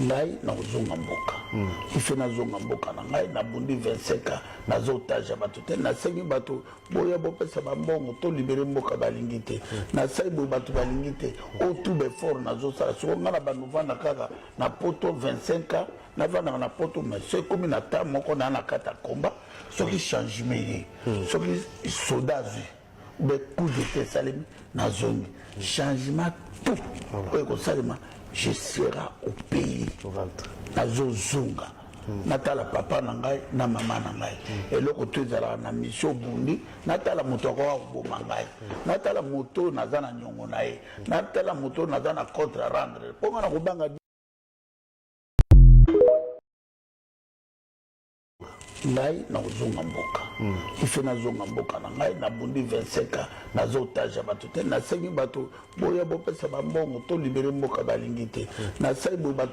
Ngai nakozonga mboka. Ife nazonga mboka na ngai. Nabundi 25 ans, naza otage ya bato te. Nasengi bato boya bopesa bambongo to libere mboka, balingi te. Nasali boye, bato balingi te. Oyo tout befort nazosala siko, ngai na bando vanda kaka na poto 25 ans, navandaka na poto. Mais so ekomi na temps moko naa na kati ya komba, soki changement ye, soki soda azwi be coup d'état esalemi, nazongi. Changement tout oyo ekosalema, je sera au pays. Nazozonga natala papa na ngai na mama na ngai. Eloko to ezalaka na mission obundi, natala moto akoka koboma ngai, natala moto oyo naza na niongo na ye, natala moto oyo naza na contre à rendre, mpo nga na kobanga. Ngai nakozonga mboka. Ife nazonga mboka na ngai. Nabundi 25 ans, naza otage ya bato te. Nasengi bato boya bopesa bambongo to libere mboka, balingi te. Nasali boye, bato.